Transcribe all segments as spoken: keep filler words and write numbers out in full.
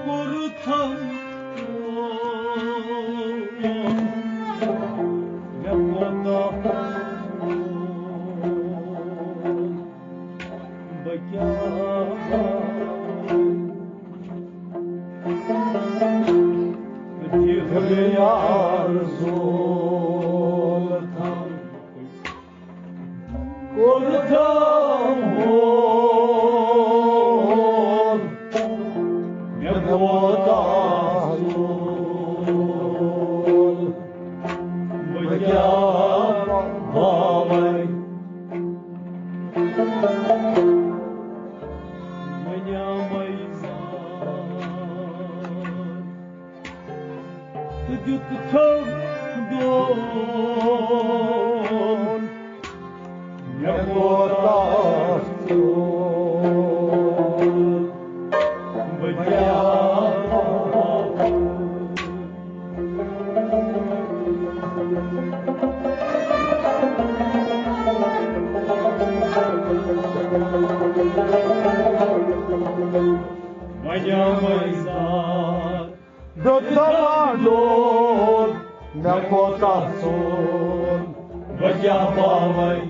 کوٚرتھم، مےٚ کوتاہ بہٕ کیٛاہ وَنہٕ؟ دِل یار زول تھم، کوٚرتھم ہول، مےٚ کوتاہ زول، بہٕ کیٛاہ باوَے؟ وَنیٛامَے زار تہٕ دیُت تھوٚد دون۔ مےٚ کوتاہ ژوٚل، بہٕ کیٛاہ وَنیٛامَے زار۔ دۄدما دود، مےٚ کوتاہ ژوٚل، بہٕ کیٛاہ باوَے؟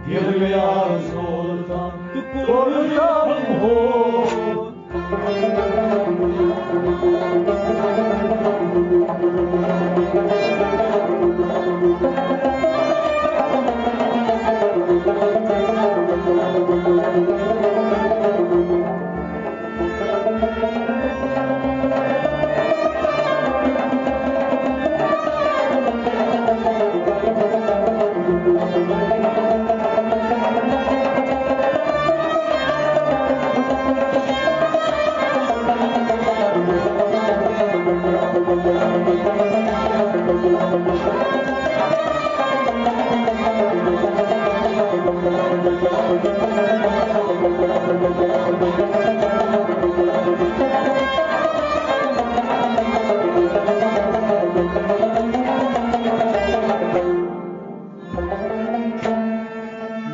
دِل یار زول تھم تہٕ کوٚرتھم ہول۔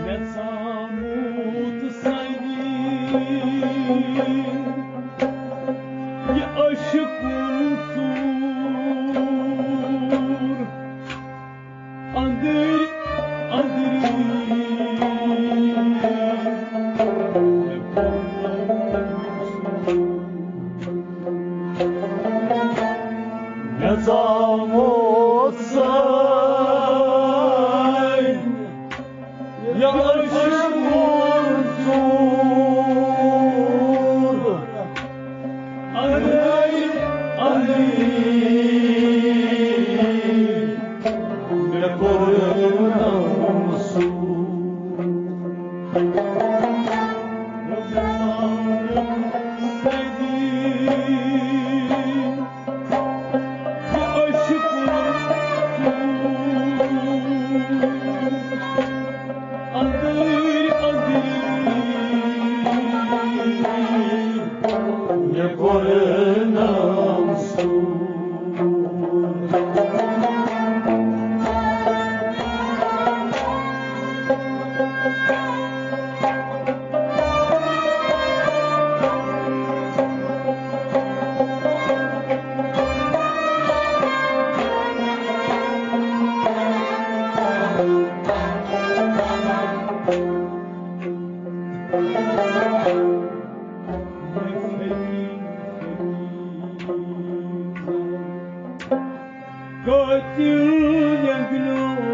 مےٚ ژامُت سنگی یہِ عشقُن ژوٗر۔ أنٛدٕرۍ أنٛدٕرۍ مےٚ کوٚر نوٚو سُر۔ مےٚ ژامُت سنگ یہِ عشقُن ژوٗر۔ أنٛدٕرۍ أنٛدٕرۍ مےٚ کوٚر نوٚو سُر۔ أنٛدٕرۍ أنٛدٕرۍ مےٚ کوٚر نوٚو سُر۔ قاتل نگلون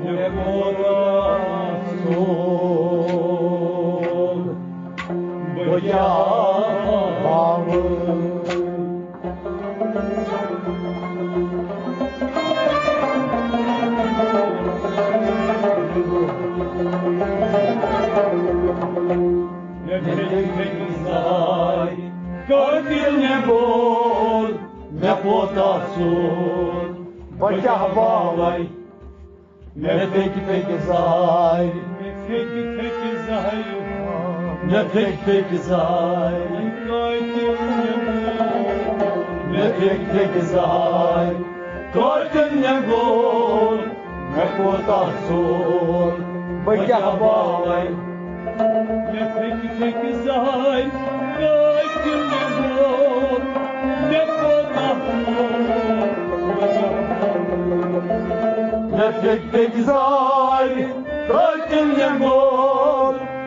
مےٚ کوٚر سون، بہٕ کیٛاہ ہاوٕ؟ مےٚ پھیٚکہِ پھیٚکہِ زاے، قاتل مےٚ گول، مےٚ کوتاہ ژوٚل، بہٕ کیٛاہ باوَے؟ مےٚ پھیٚکہِ پھیٚکہِ زاے، مےٚ پھیٚکہِ پھیٚکہِ زاے، مےٚ پھیٚکہِ پھیٚکہِ زاے، قاتل مےٚ گول، مےٚ پھیٚکہِ پھیٚکہِ زاے، قاتل مےٚ گول، مےٚ کوتاہ ژوٚل، بہٕ کیٛاہ باوَے؟ مےٚ پھیٚکہِ پھیٚکہِ زہرِ قٲتِل نِمو، مےٚ کوتاہ ژوٗر۔ مےٚ پھیٚکہِ پھیٚکہِ زہرِ قٲتِل نِمو،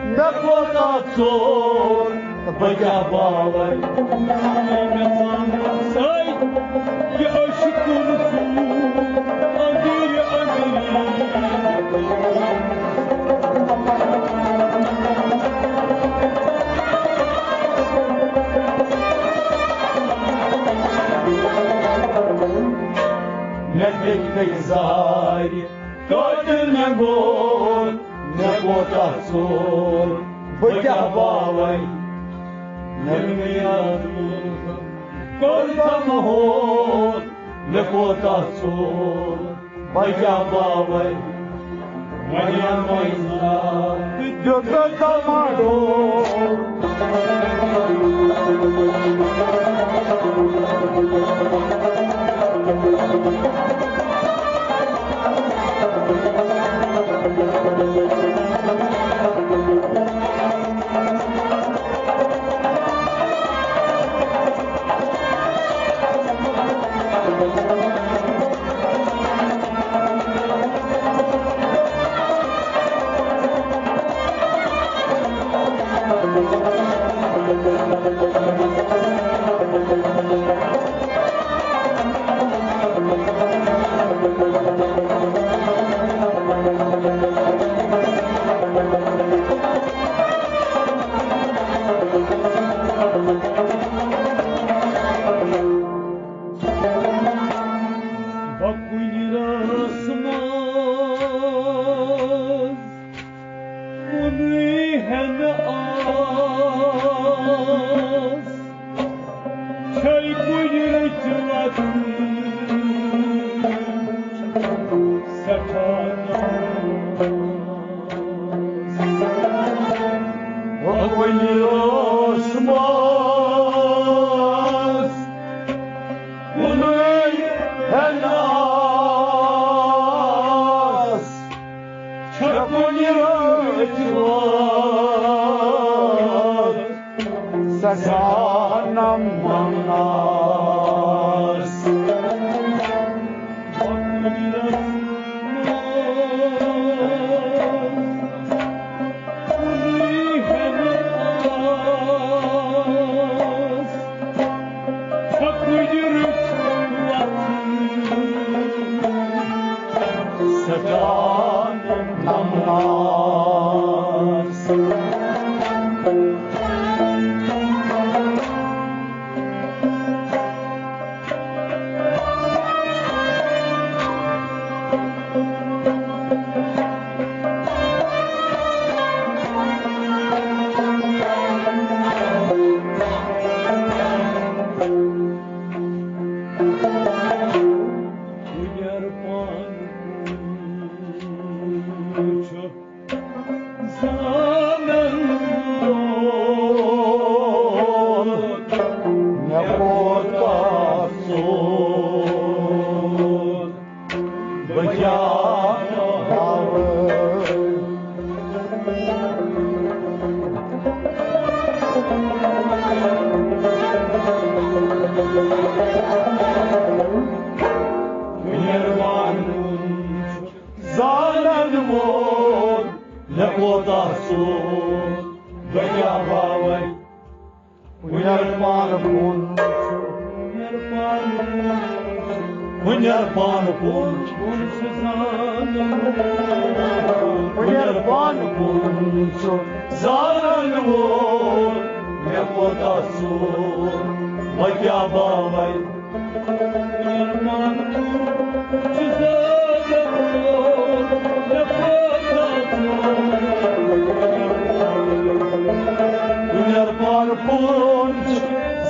مےٚ کوتاہ ژوٗر۔ بہٕ کیٛاہ باوَے؟ مےٚ سان سۭتۍ یہِ عشقُن خوٗن، أمیٖر أمیٖر۔ مےٚ پھیٚکہِ پھیٚکہِ زہرِ قٲتِل مےٚ گوٚو، مےٚ کوتاہ ژوٗر، بہٕ کیٛاہ باوَے؟ مےٚ مِلیو کوٚر تَمہور، مےٚ کوتاہ ژوٗر، بہٕ کیٛاہ باوَے؟ وۄنۍ یَن وۄنۍ زا تہٕ دیُت تَمہور۔ بہٕ کُنہِ رٲژ منٛز کُنُے ہٮ۪نہٕ آس، چھے کُنہِ رٕتۍ وَتہٕ سٮ۪ٹھاہ ناز۔ وۄنۍ اوس ماس کُنُے ہٮ۪ناس، چھےٚ کُنہِ رٲژ وٲژ سٮ۪ٹھاہ نمناس۔ سٮ۪ٹھاہ نمناس۔ زانن وول مےٚ کوتاہ ژوٗر، بہٕ کیٛاہ باوٕ۔ مہربان زانن وول مےٚ کوتاہ ژوٗر، بہٕ کیٛاہ باوَے؟ ہُنر پانہٕ کُن چھُ، ہُنر پانہٕ کُن چھُ، ہُنر پانہٕ کُن چھُ زانن وول مےٚ کوتاہ ژوٗر، بہٕ کیٛاہ باوَے؟ ہُنر پانہٕ کُن چھُ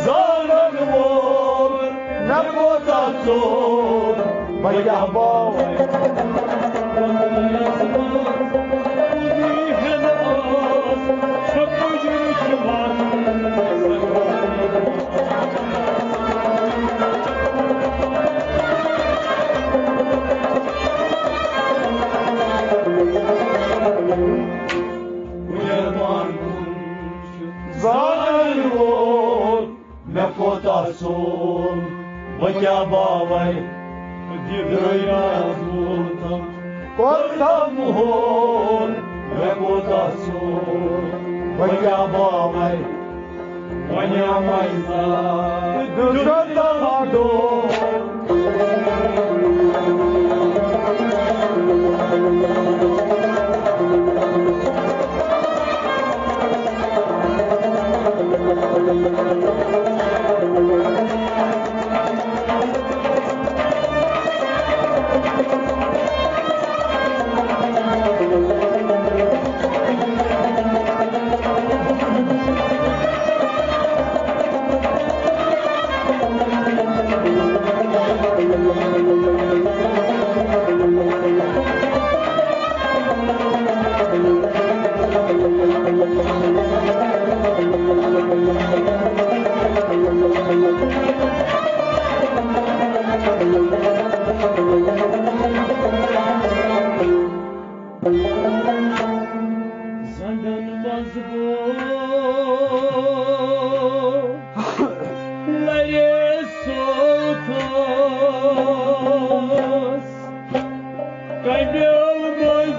زانن وول مےٚ کوتاہ ژوٗر، بہٕ کیٛاہ باوَے؟ زانن وول مےٚ کوتاہ ژوٚل، بہٕ کیٛاہ باوَے، دِدرٲے مےٚ زوٗنتھم، کوٚرتھم ہول، مےٚ کوتاہ ژوٚل، بہٕ کیٛاہ باوَے، وۄنۍ آو مَزٕ، دیُتتھم ڈول۔ زنٛگن منٛز گوٚو لرے سوتھس، کنڈیو منٛز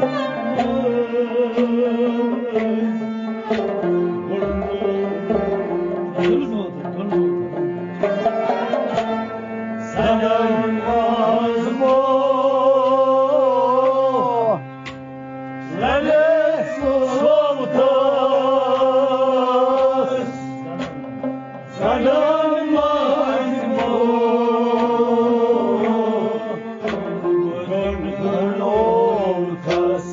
زنٛگن منٛز گوٚو لرے سوتھس، زنٛگن منٛز گوٚو گنڈوتھس۔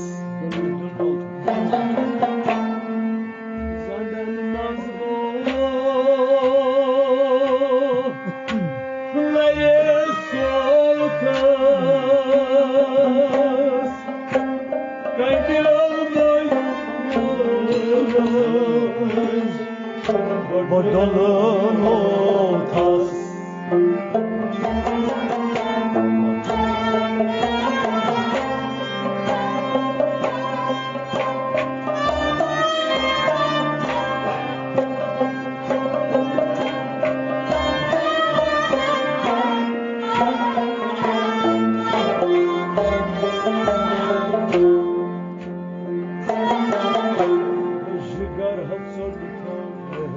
زنٛگن منٛز گوٚو لرے سوتھس، کنڈیو منٛز بہٕ ڈولنوتھس۔ جگر ہا ژوٚٹ تھم تہٕ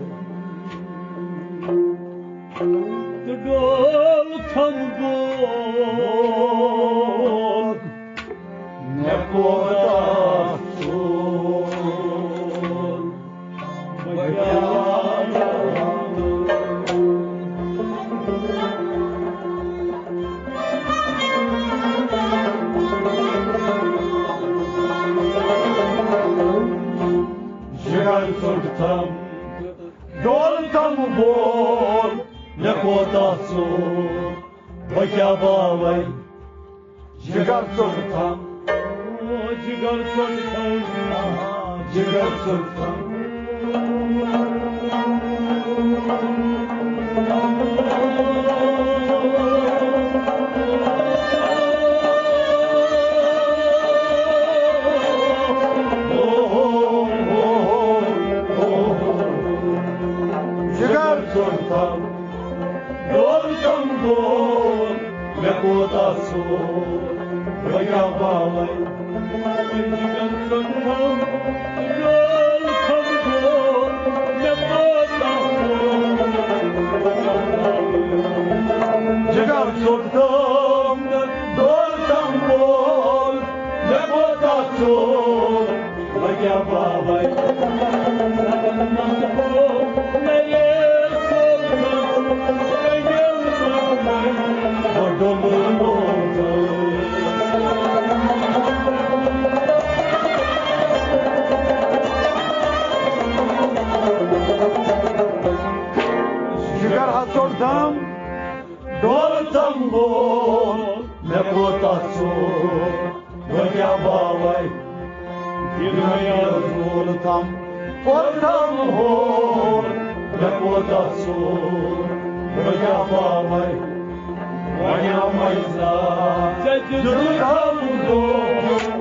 ڈول تھم بول، مےٚ کوتاہ ژوٚل، بہٕ کیٛاہ کرٕ؟ جگر ژوٚٹ تھم، ڈول تھم بول، مےٚ کوتاہ ژوٚل، بہٕ کیٛاہ باوَے؟ جگر ژوٚٹ تھم، جگر ژوٚٹ تھم، جگر ژوٚٹ تھم۔ جگر ژوٚٹ تھم، ڈول تھم بول، مےٚ کوتاہ ژوٚل، بہٕ کیٛاہ باوَے؟ جگر ژوٚٹ تھم، ڈول تھم بول، مےٚ کوتاہ ژوٚل۔ جگر ژوٚٹ تھم، ڈول تھم بول، مےٚ کوتاہ ژوٚل۔ بہٕ کیٛاہ باوَے؟ بہٕ ڈوٚمُل لوگُس۔ جگر ہا ژوٚٹ دم، ڈول تم بول، مےٚ کوتاہ ژوٚل۔ بہٕ کیٛاہ باوَے؟ یہِ دُنیا زوٗل تام، کوٚر تام ہول، مےٚ کوتاہ ژوٚل۔ بہٕ کیٛاہ باوَے؟ وۄنۍ آو مَزٕ، ژےٚ دیُتُتھ تام دول۔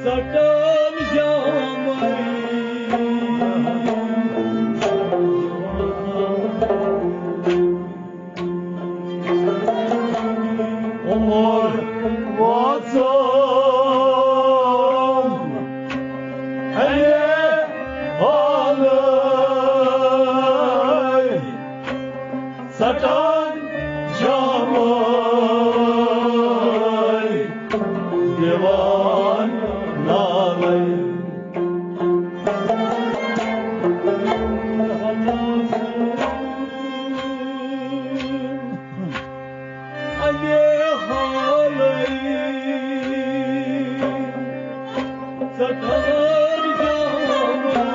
ژٹان جامے۔ عمر واتسام اَمہِ حالے، ژٹان جامے دِوان نالے۔ اَمے حالے ژٹان جامے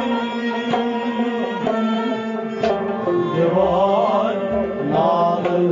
دِوان نالے۔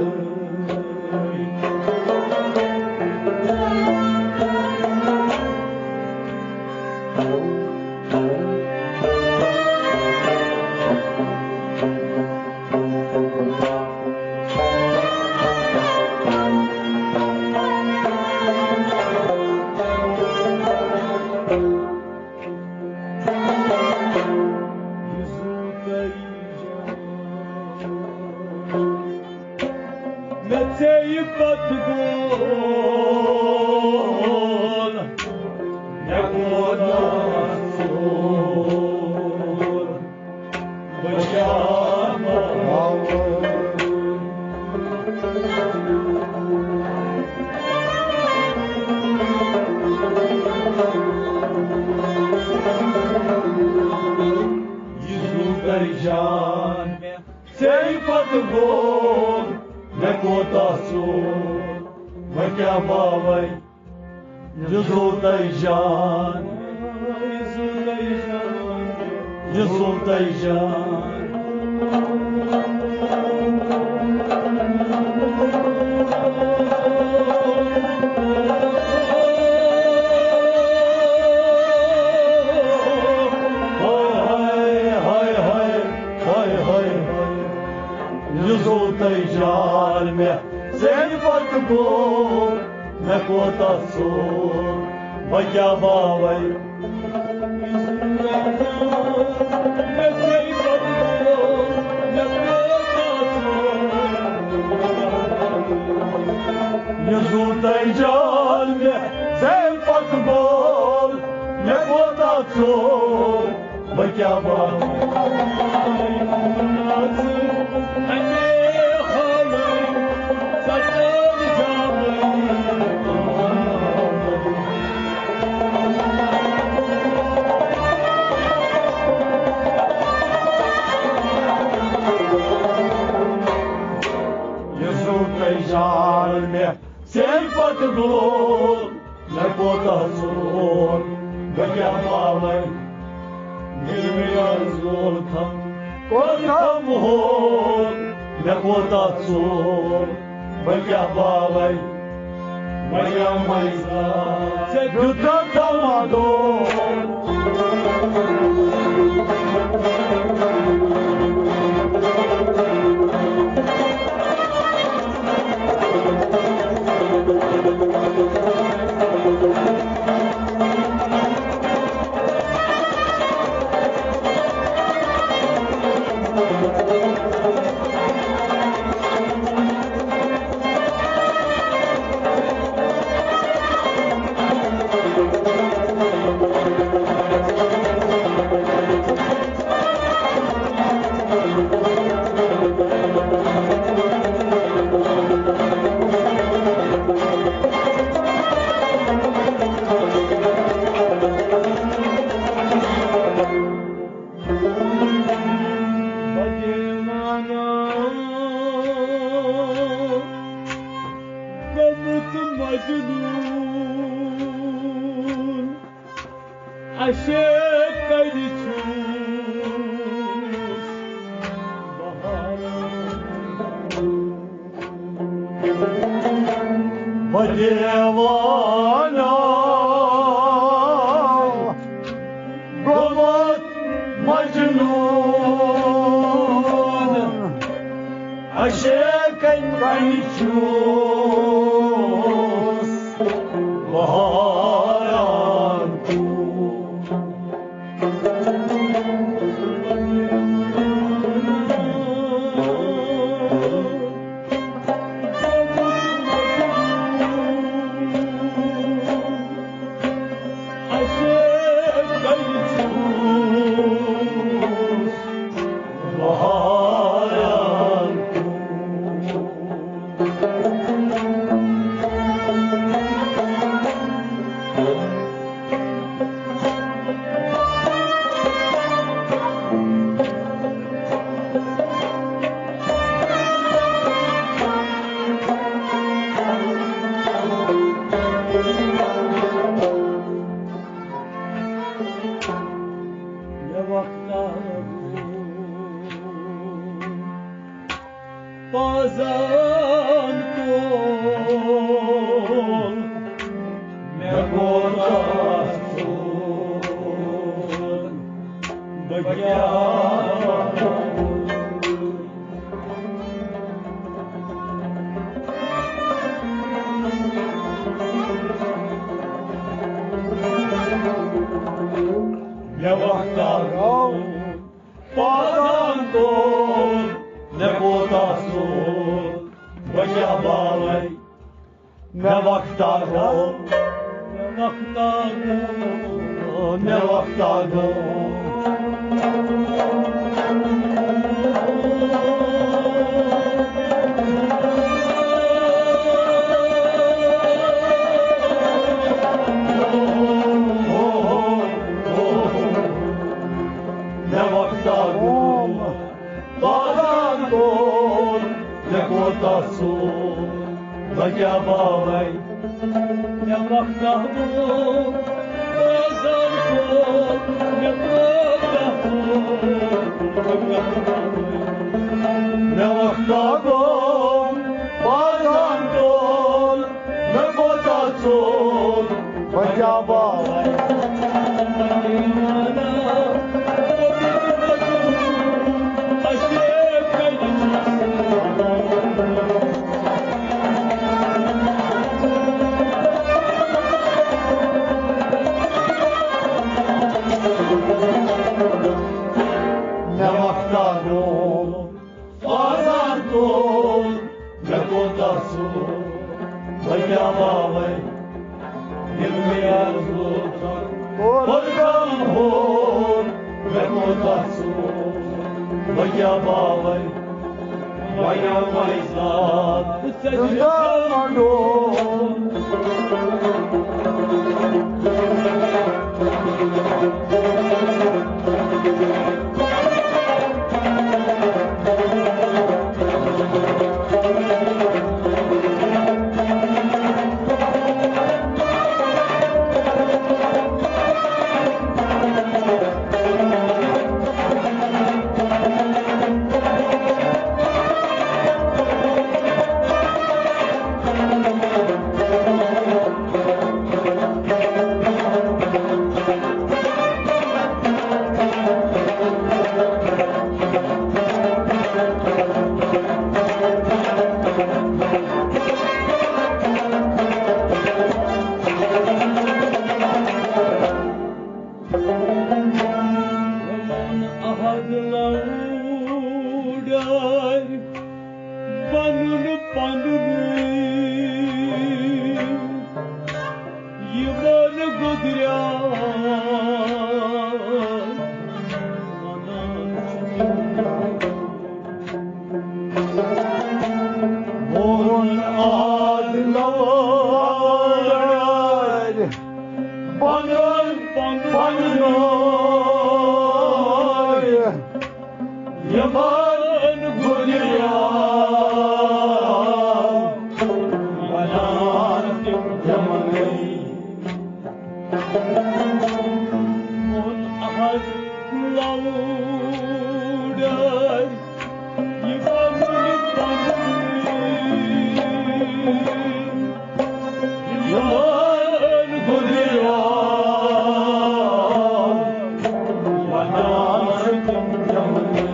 مےٚ ژےٚ یہِ پتہٕ گول، مےٚ کوتاہ ژوٚل، بہٕ کیٛاہ پاوٕ؟ یہِ زُو تۄہہِ جان، ژےٚ پتہٕ گوٚو مےٚ کوتاہ ژوٚل، وۄنۍ کیٛاہ باوَے؟ یہِ زُو تۄہہِ جان، یہِ زُو تۄہہِ جان۔ ہاے، ہاے، ہاے، ہاے، ہاے، ہاے۔ یہِ زُو تۄہہِ جان مےٚ ژےٚ پتہٕ گوٚو، مےٚ کوتاہ ژوٚل، بہٕ کیٛاہ باوَے؟ یہِ زُو تۄہہِ جان مےٚ ژےٚ پتہٕ گوٚو، مےٚ کوتاہ ژوٚل، بہٕ کیٛاہ باوَے؟ یہِ زُو تۄہہِ جان مےٚ ژےٚ پتہٕ گوٚو، مےٚ کوتاہ ژوٚل، بہٕ کیٛاہ باوَے؟ ییٚلہِ مےٚ یاد زول تھم، کوٚر تھم ہول، مےٚ کوتاہ ژوٚل، بہٕ کیٛاہ باوَے؟ وَنیٛام مَیزا، ژےٚ دیُتتھ تھما دول۔ بدیوانا گوٚمُت مجنون، عشق کرِ چھُس بہاران۔ بدیوانا گوٚمُت مجنون، عشقن کنۍ چھُس بہاران۔ مےٚ وقتہ گوٚو پادان تول، مےٚ کوتاہ سول، بہٕ کیٛاہ باوَے؟ مےٚ وقتہ گوٚو، مےٚ وقتہ گوٚو، مےٚ وقتہ گوٚو۔ مےٚ وقتہ گوٚو، پادان تول، مےٚ کوتاہ سول، بہٕ کیٛاہ باوَے؟ مےٚ وقتہ گوٚو، پادان تول، مےٚ کوتاہ سول، بہٕ کیٛاہ باوَے؟ مےٚ وقتہ گوٚو، پادان تول، مےٚ کوتاہ سول، بہٕ کیٛاہ باوَے؟ مےٚ وقتہ گوٚو، پادان تول، مےٚ کوتاہ سول، بہٕ کیٛاہ باوَے؟ ییٚلہِ مےٚ یاد ووت، کوٚر غم ہور، مےٚ کوتاہ سول، بہٕ کیٛاہ باوَے؟ وۄنۍ آو مےٚ یاد، ژٕ زانہٕ منٛڈول۔ عہد لوڈر بنُن پنُن یِوان گُزریٛاو ونان چھُ تِم۔ ووٚن آز لوڈر پنُن پنُن یِمن گُزریٛاو ونان تِم یِمنٕے۔ ووٚن احد لوڈر، یہِ پنُن پنُن یِمن گُزریٛاو ونان چھِ تِم یِمنٕے۔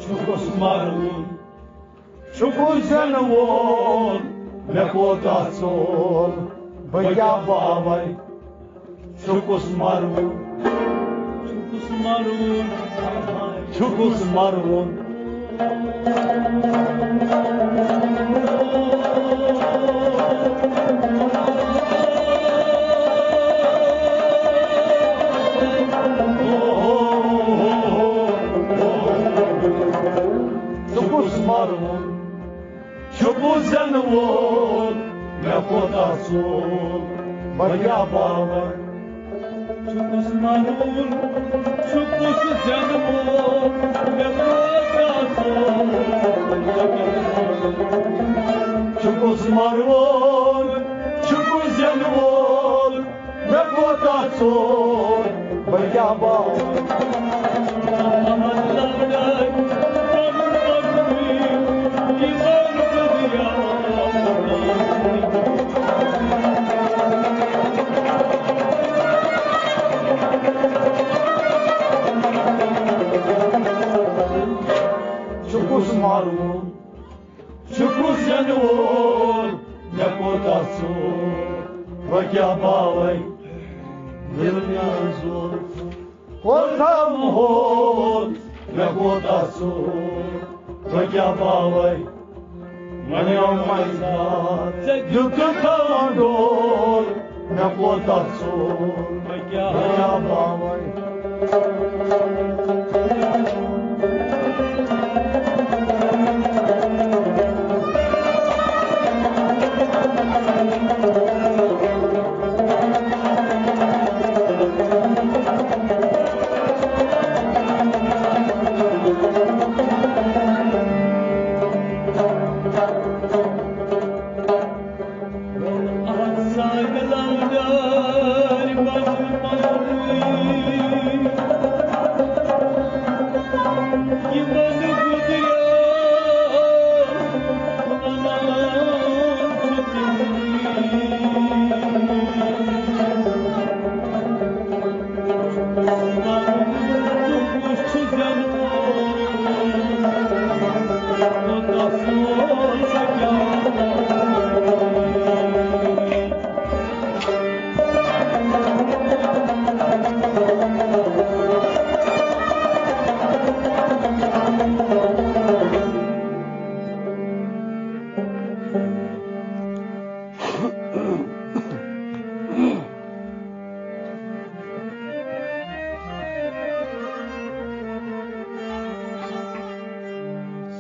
چھُکُس مرُن، چھُکُس زینہٕ وول، مےٚ کوتاہ ژول، بہٕ کیٛاہ باوَے؟ چھُکُس مرُن، چھُکُس مَرُن، چھُکُس مَرُن۔ چھُکُس مَرُن، چھُکُس زٮ۪نہٕ وول، مےٚ کوتاہ ژوٚل، بہٕ کیٛاہ باوَے؟ چھُکُس مَرُن، چھُکُس زٮ۪نہٕ وول، مےٚ کوتاہ ژوٚل۔ چھُکُس مَرُن، چھُکُس زٮ۪نہٕ وول، مےٚ کوتاہ ژوٚل، بہٕ کیٛاہ باوَے؟ چھُکُس مَرُن، چھُکُس زٮ۪نہٕ وول، مےٚ کوتاہ ژوٚل، بہٕ کیٛاہ باوَے؟ دِل مےٚ زوٚل، کوتاہ مۄہَل، مےٚ کوتاہ ژوٚل، بہٕ کیٛاہ باوَے؟ وَنیو مَزٕ، ژےٚ دیُتُتھ تھاوان ڈول، مےٚ کوتاہ ژوٚل، بہٕ کیٛاہ باوَے؟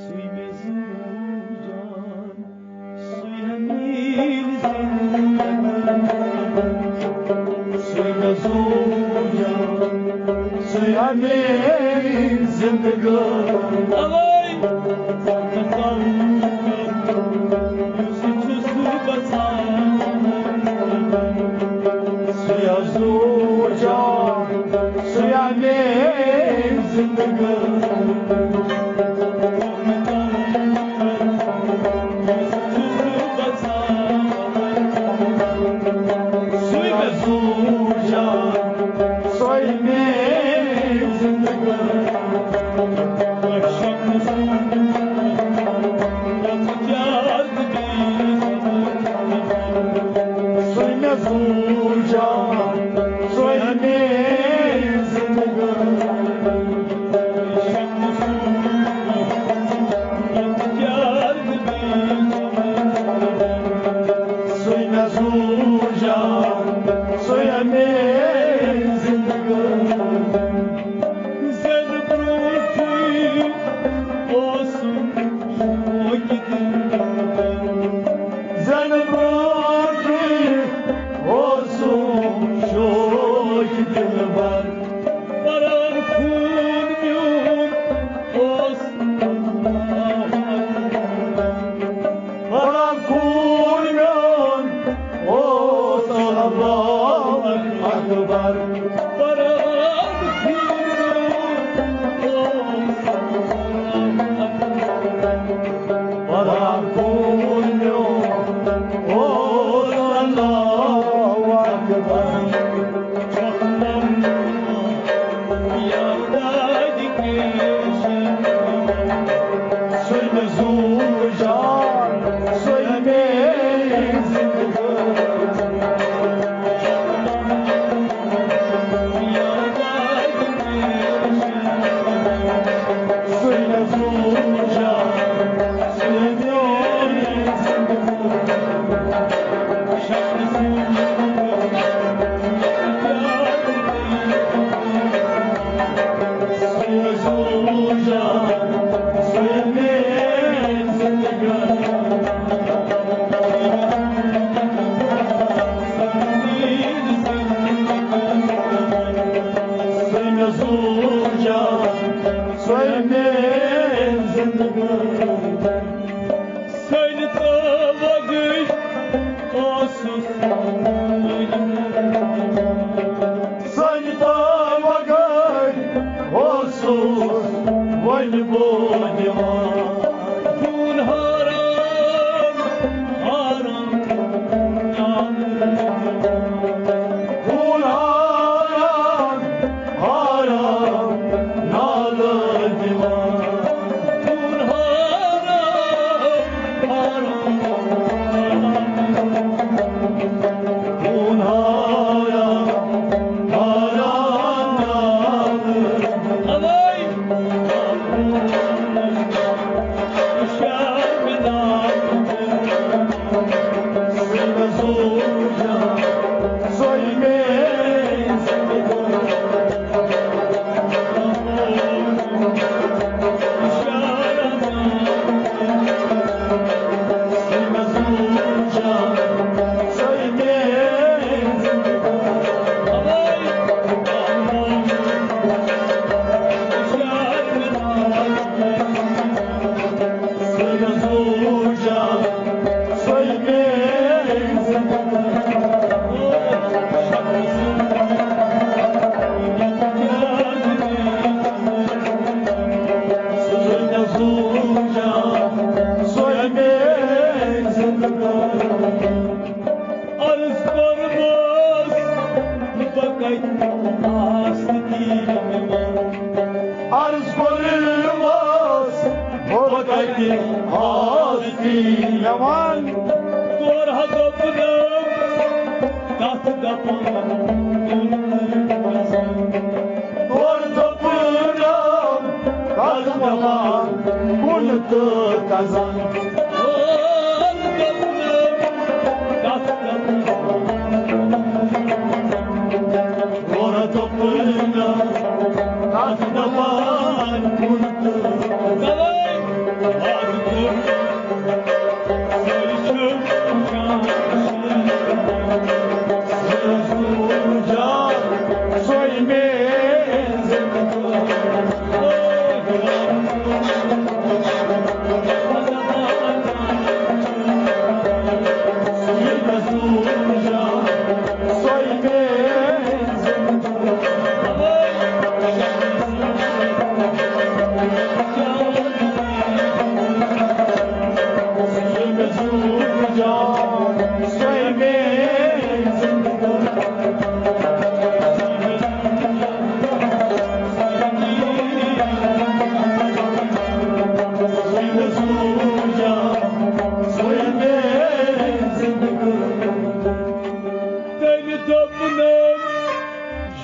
سُے مےٚ زوٗ جان، سُے ہمیشہِ زِندگی۔ سُے مےٚ زوٗ جان، سُے ہمیشہِ زِندگی۔ اوے! یُس چھُس بَسان۔ سُے ہا زوٗ جان، سُے ہا میٲنۍ زِندگی۔ سُے مےٚ زوٗ جان، سۄے میٲنۍ زِندگی۔ سُے مےٚ زوٗ جان، سۄے میٲنۍ زِندگی۔ سُے مےٚ زوٗ جان، سُے میٲنۍ زِندگی۔ زٮ۪نہٕ برٛونٛٹھٕے اوسُم شوقہِ دِلبر۔ زٮ۪نہٕ برٛونٛٹھٕے اوسُم شوقہِ دِلبر۔ پران خوٗن میون اوس اللہ اکبر۔ پران خوٗن میون اوس اللہ اکبر۔ پران خوٗن میون اوس اللہ اکبر۔ پران خوٗن میون اوس اللہ اکبر۔ سُے مےٚ زوٗ جان، سُے میٲنۍ زِندگی۔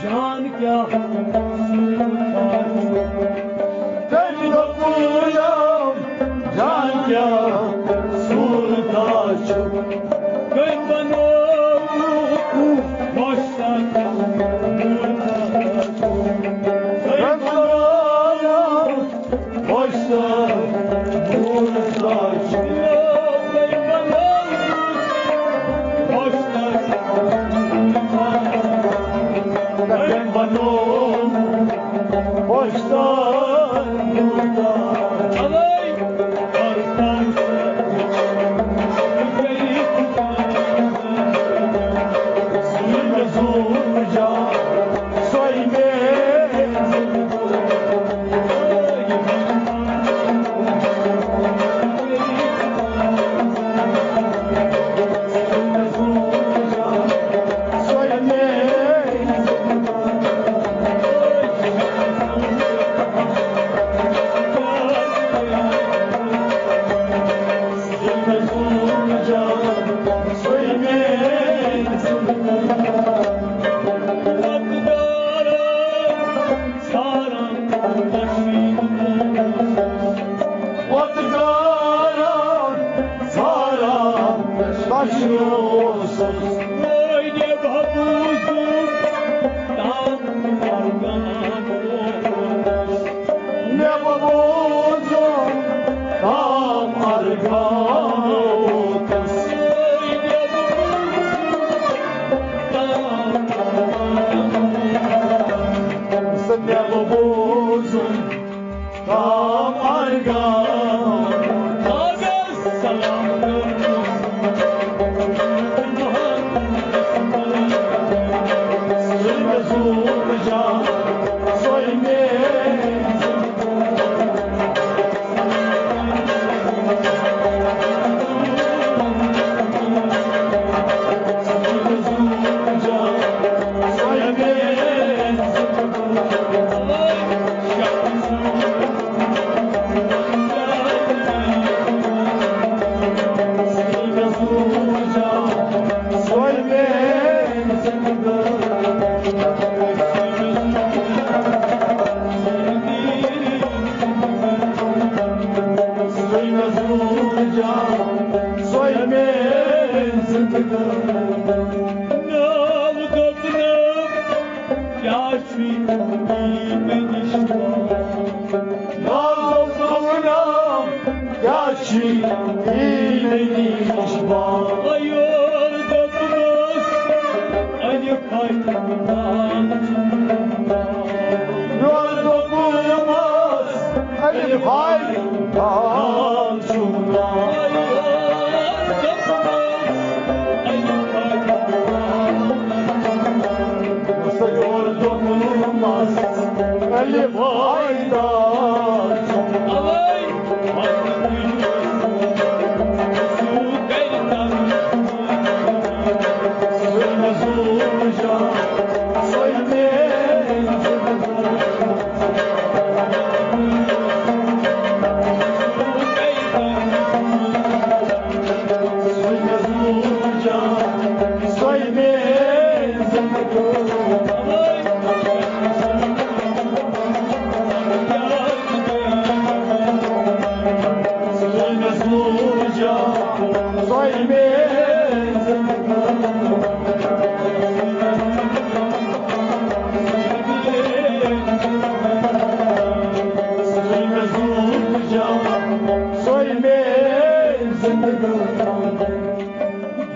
جان کیٛاہ صوٗرتا چھُ؟ تٔمۍ دوٚپ، غلام، جان کیٛاہ صوٗرتا چھُ؟ کٔمۍ بنووُکھ وۄستہٕ؟ تٔمۍ بنووُکھ وۄستہٕ؟ تٔمۍ بنووُکھ وۄستہٕ؟ مےٚ بوٗزُم تام ارگاوتس۔ مےٚ بوٗزُم تام ارگاوتس۔ ناو دوٚپنم، کیٛاہ چھُے یی مےٚ نِش؟ ناو دوٚپنم، کیٛاہ چھُے یی مےٚ نِش؟ یور دوٚپنس، الف ہاے نام چھُم ناو۔ یور دوٚپنس، الف ہاے نام چھُم ناو۔ یور دوٚپنس، الف ہاے نام چھُم ناو۔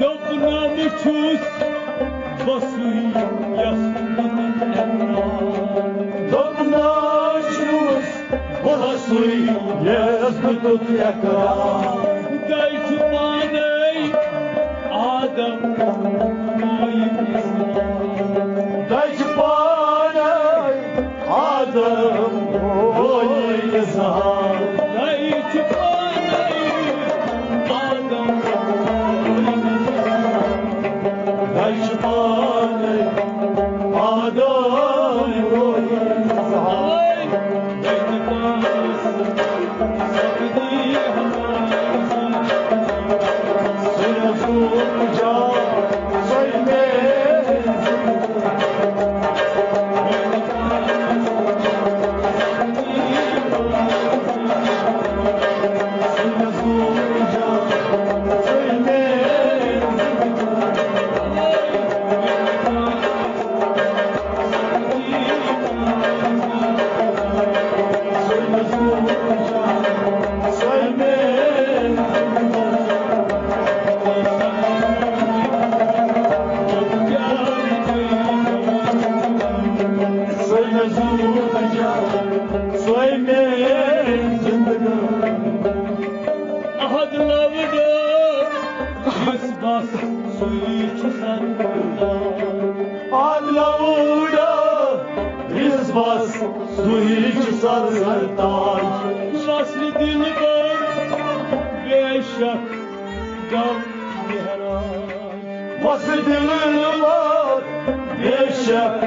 دوٚپنم چھُس بہٕ سُے یَس نہٕ تُہۍ ہٮ۪کان۔ دوٚپنم چھُس بہٕ سُے یَس نہٕ تُہۍ ہٮ۪کان۔ تۄہہِ چھُ پانے آدم نوعی اِنسان۔ تۄہہِ چھُ پانے آدم نوعی اِنسان۔ تۄہہِ چھُ پانے آدم نوعی اِنسان۔ تۄہہِ چھُ پانے آدم نوعی اِنسان۔ سرتاج۔ وصل دلبر بے شک گو مہراج۔ وصل دلبر بے شک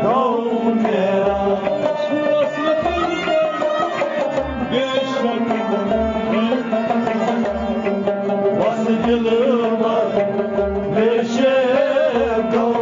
گو مہراج۔ وصل دلبر بے شک گو وصل دلبر بے شک گو۔